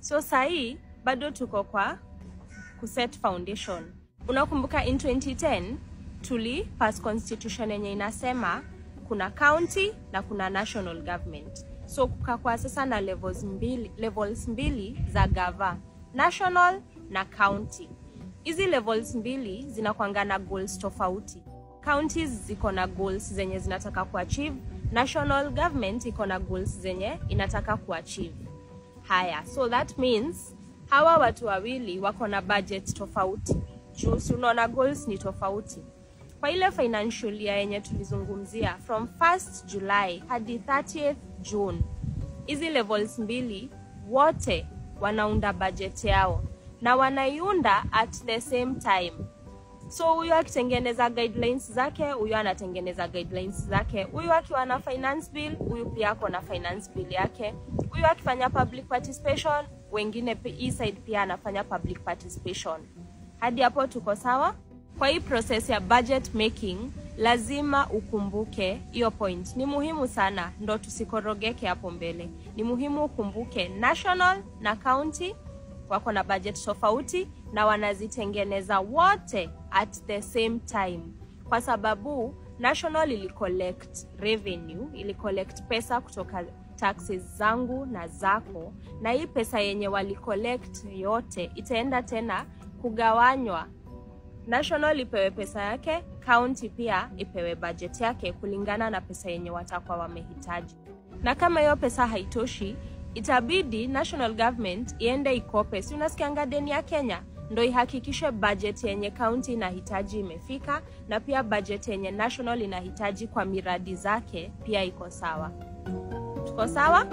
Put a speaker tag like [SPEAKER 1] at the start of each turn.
[SPEAKER 1] So sahii bado tuko kwa kuset foundation. Unakumbuka in 2010 tuli pass constitution yenye inasema kuna county na kuna national government. So kukakuwa sasa na levels mbili za gava, national na county. Hizi levels mbili zinakwanga na goals tofauti. Counties ziko na goals zenye zinataka kuachieve, national government iko na goals zenye inataka kuachieve. Haya, so that means hawa watu wawili wako na budget tofauti, juu si unaona goals ni tofauti. Kwa ile financial year yenye tulizungumzia from 1st July hadi 30th June, hizi levels mbili wote wanaunda budget yao na wanaiunda at the same time. So huyu akitengeneza guidelines zake, huyu anatengeneza guidelines zake. Huyu akiwa na finance bill, huyu pia ako na finance bill yake. Huyu akifanya public participation, wengine hii side pia anafanya public participation. Hadi hapo tuko sawa? Kwa hii process ya budget making lazima ukumbuke hiyo point. Ni muhimu sana ndo tusikorogeke hapo mbele. Ni muhimu ukumbuke national na county wako na budget tofauti na wanazitengeneza wote at the same time, kwa sababu national ili collect revenue, ili collect pesa kutoka taxes zangu na zako, na hii pesa yenye wali collect yote itaenda tena kugawanywa. National ipewe pesa yake, county pia ipewe budget yake kulingana na pesa yenye watakuwa wamehitaji. Na kama hiyo pesa haitoshi, itabidi national government iende ikope. Si unasikianga deni ya Kenya? Ndo ihakikishe budget yenye county inahitaji imefika, na pia budget yenye national inahitaji kwa miradi zake pia iko sawa. Tuko sawa?